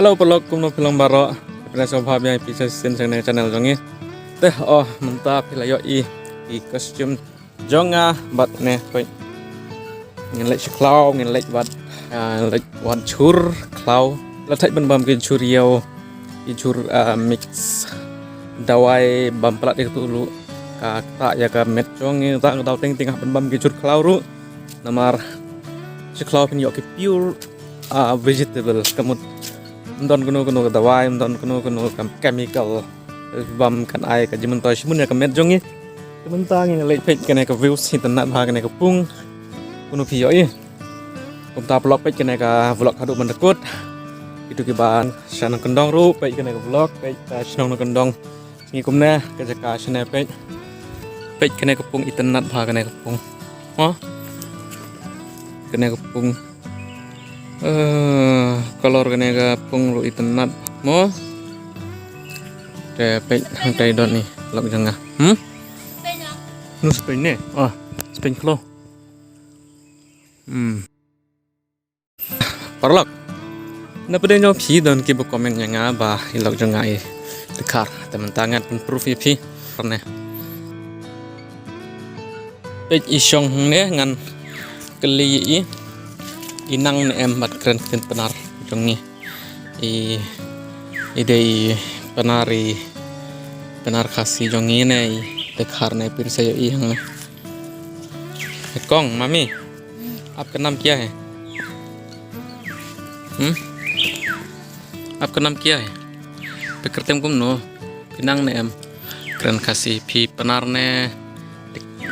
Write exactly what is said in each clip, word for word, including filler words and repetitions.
Hello paralok, kumno phi long baroh? Phi sngewbha biang ïa phi sa shisien sha kane ka channel jong ngi. Te oh, mynta phi la ïohi i costume jong nga bad ne peit. Ngin leit sha khlaw, ngin leit wad, ah, leit wad jhur khlaw. La thait ban bam ki jhur ïew, ki jhur, ah, mix dawai bam palat ïa ka tulu. Ka ktah ïa ka met jong ngi, tang ka daw teng teng ban bam ki jhur khlaw ruh. Namar sha khlaw phin ïoh ki pure, ah, vegetable, ka mut ym don kano kano ka dawai, ym don kano kano ka chemical. Bam kan ai ka jingmyntoi shibun ïa ka met jong ngi. Te mynta ngin leit peit kane ka views itynnad bha kane ka pung. Kumno phi ïohi? Kumta paralok peit kane ka vlog haduh ban da kut. Kito kiba sha nongkyndong ruh peit kane ka vlog, peit ka shnong nongkyndong. Ngi kumne ka jaka shane peit. Peit kane ka pung itynnad bha kane ka pung. Mo? Kane ka pung. Eh, color kane ka pung ruh itynnad. Mo? Te peit hangtai don i lok jong nga. Hmm? Nu spring ne? Oh, spring khlaw. Hmm. Paralok. Na pdeng jong phi don kiba comment ïa nga ba i lok jong nga i dkhar. Te mynta ngan pynproof ïa phi. Ne. Peit i shong hangne ngan kylli i, i nang ne em bad kren ktien Pnar jong ngi. I, i dei Pnar, i Pnar Khasi jong ngi ne i dkhar ne phi sa ïohi hangne. Kong, mami, आपका नाम क्या है? Hmm? आपका नाम क्या है? Phi kyrteng kumno? Phi nang ne em? Kren Khasi, phi Pnar ne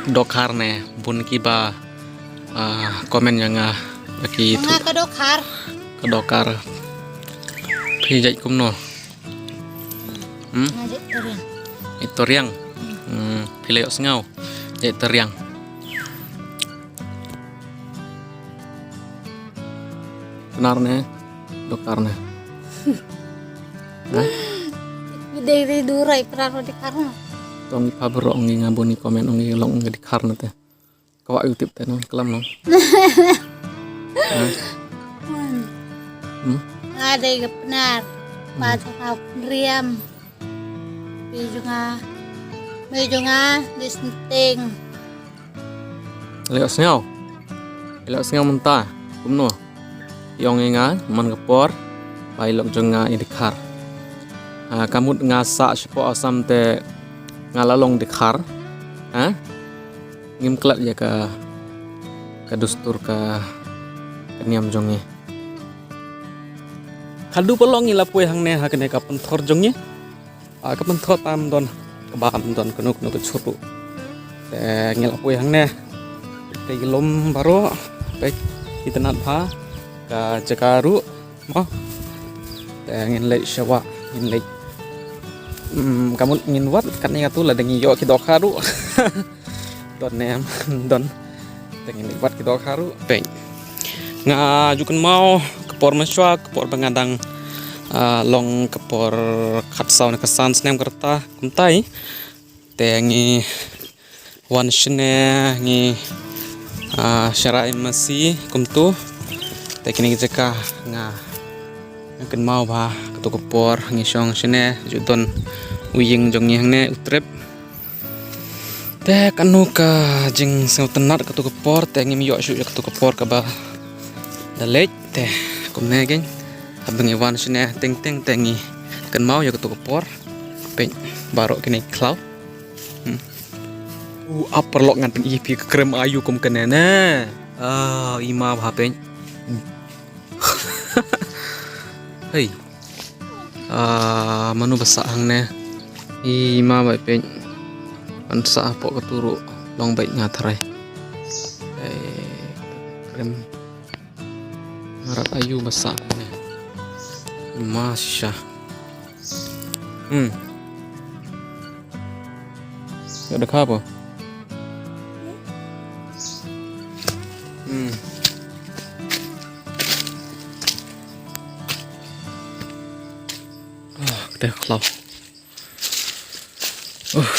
Dokhar ne, bun kiba, ah, comment ïa nga ba ki nga ka Dokhar. Ka Dokhar. Phi jait kumno? Hmm? Nga jait Toriang. Jait Toriang. Hmm, phi la ïohsngew? Jait Toriang. Pnar ne, Dokhar ne. Hah? Dei dei durai Pnar ne Dokhar ne. Tong i pha baroh ngi nga bun i comment ngi long ngi Dokhar ne te. Ka wah YouTube te nong klam nong. Hah? Hmm? Nga dei ka Pnar. Ba ta ka Riam. Pi junga. Mei junga di senting. Leh sngew. Leh sngew mynta. Kumno? Ïong i nga man ka por ba i lok jong nga i Dokhar. Ah, ka mut nga sah shapoh Assam te nga la long Dokhar. Ha? Ngim klet ïa ka, ka dustur ka, ka niam jong ngi. Khadduh paralok ngi la poi hangne ha kane ka pynthor jong ngi. Ah, ka pynthor tam don, kaba ym don kano kano ka jhur ruh. Te ngi la poi hangne. Te ki lum baroh, peit itynnad bha ka jaka ruh, mo. Te ngin leit sha wah, ngin leit. Hmm, ka mut ngin wad katne katu lada ngi ïoh ki Dokhar ruh. Don ne em, don. Te ngin leit wad ki Dokhar ruh. Peit. Nga ju kynmaw ka por mynshuwa, ka por ba nga dang, ah, long ka por khatsaw ne khatsan snem ka rta kumtai. Te ngi wan shane ngi, ah, sharai masi kumtu. Te kine ki jaka nga, nga kynmaw bha katu ka por ngi shong shane ju don u ïing jong ngi hangne u Trep. Te kano ka jingsngewtynnat katu ka por, te ngim ïoh shuh ïa katu ka por kaba da leit, te kumne kein. Haba ngi wan shane teng teng te ngi kynmaw ïa katu ka por. Peit baroh kine ki khlaw. Hmm. U ap paralok ngan pyni ïa phi ka krem aïu kum kane ne. Ah, i ma bha peit. Hei. Ah, mano ba sah hangne. I ma ba peit. Ban sah hapoh katu ruh long beit nga tharai. Hei. Krem. Nga rat aïu ba sah hangne. Ma shisha. Hmm. Ïoh da kha ba. Hmm. Ah, kata khlaw. Uh.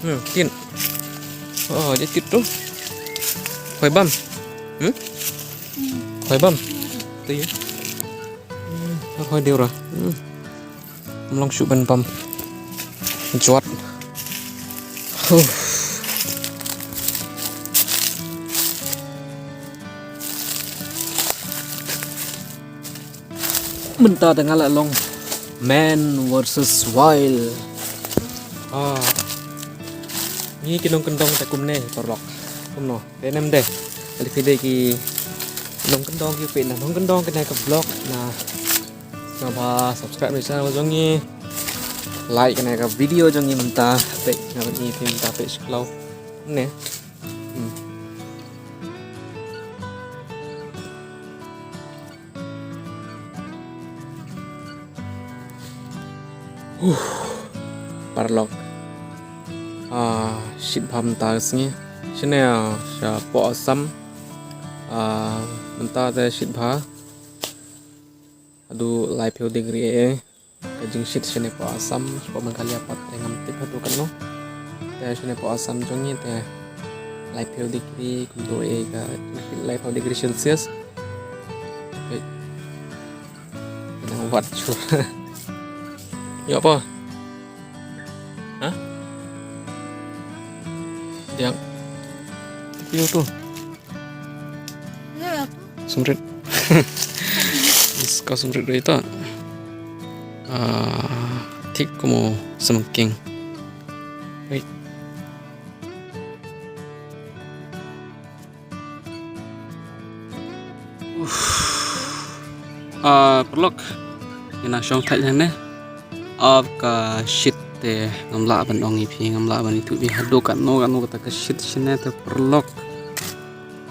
Hmm, tin. Oh, dia tit tu. Khoi bam. Hmm? Khoi bam. Tu ya. Hoi diu ra. Hmm. Mlong shu ban pam. Jwat. Huh. Mynta te nga la long Man versus Wild. Ah. Ngi ki nongkyndong te kumne paralok. Kumno. Te nem de. Kali phi de ki nongkyndong ki phi na nongkyndong kane ka vlog na. Sngewbha subscribe na channel jong ngi. Like kane ka video jong ngi mynta. Peit na ngi phi mynta peit shklau. Ne. Hmm. Huh. Paralok. Ah, shit bha mynta ka sngi. Shane, ah, sha poh Assam. Ah, mynta te shit bha. Haduh laiphew degree eh. Ka jingshit shane poh Assam, poh Meghalaya pat te ngam tip haduh katno. Te shane poh Assam jong ngi te laiphew degree, kumto eh ka jingshit laiphew degree Celsius. Peit. Nang wat chu. Ïoh pa? Ha? Diang. Ïoh tu. Sumrit. Is ka sumrit doi ta. Ah, thik kum u samking. Wait. Uff. Ah, paralok. Ngi nang shong thait hangne. Ap ka shit te ngam lah ban ong ïa phi, ngam lah ban ïathuh ïa phi haduh katno katno kata ka shit shane te paralok.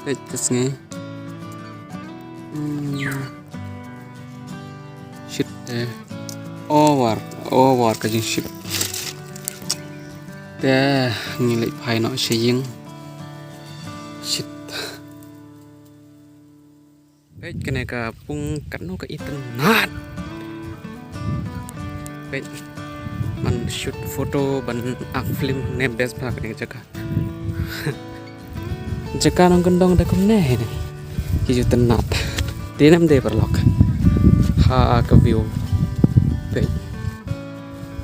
Peit ka sngi. Hmm. Shit te over, over ka jingshit. Te ngi leit phai noh sha ïing. Shit. Peit kane ka pung katno ka itynnad. Peit ban shoot photo ban act film ne best bha kane ka jaka. Jaka nongkyndong da kumne hi ne. Ki ju tynnad. Te nem de paralok. Ha ka view. Peit.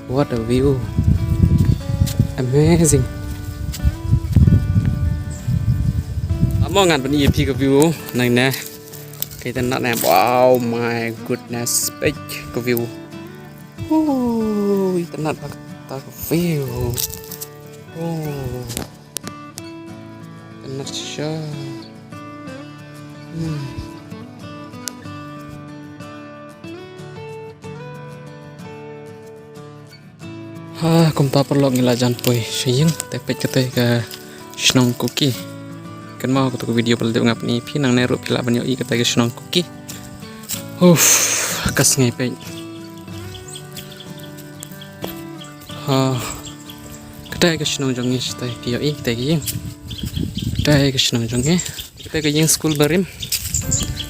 What a view. Amazing. Amo ngan ban ïa phi ka view nang ne. Ka itynnad ne. Wow, my goodness. Peit ka view. Ui, itynnad bha ka view. Oh. Itynnad shisha. Hmm. Ha, kumta paralok ngi la jan poi sha ïing, te peit kata ka shnong Kuki. Kynmaw kata ka video ba la dep nga pyni ïa phi, nangne ruh phi lah ban ïohi kata ka shnong Kuki. Uff, ka sngi peit. Ha. Kata ka shnong jong ngi, shatai phi ïohi kata ka ïing. Kata ka shnong jong ngi. Kata ka ïing skul barim.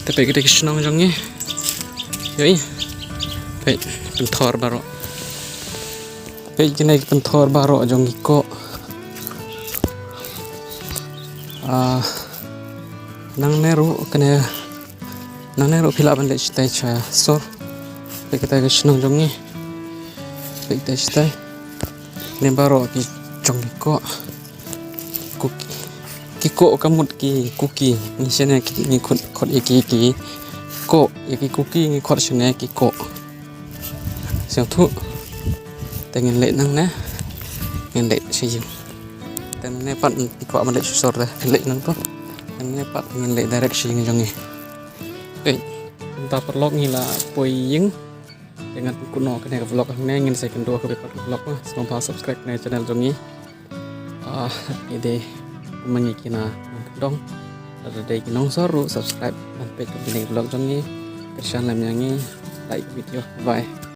Te peit kata ka shnong jong ngi. Ïohi. Peit pynthor baroh. Peit kine ki pynthor baroh jong ki koh. Ah, nangne ruh kane, nangne ruh phi lah ban leit shatai sha sor. Peit kata ka shnong jong ngi. Peit kata shatai. Ne baroh ki jong ki koh. Kuki. Ki koh ka mut ki Kuki. Ngi shane ki, ngi khot, khot ïa ki, ki koh. Ïa ki Kuki ngi khot shane ki koh. Sngewthuh. Te ngin leit nangne. Ngin leit sha ïing. Te nangne pat phi kwah ban leit sha sor te ngin leit nangto. Te nangne pat ngin leit direct sha ïing jong ngi. Peit. Kumta paralok ngi la poi ïing. Te ngan pynkut noh kane ka vlog hangne, ngin sa ïakynduh ha kawei pat ka vlog. Sngewbha subscribe kane ka channel jong ngi. Ah, ngi dei kumne ngi ki nongkyndong. Lada dei ki nongsor ruh subscribe ban peit ka kine ka vlog jong ngi. Kyrshan lem ïa ngi, like video. Bye.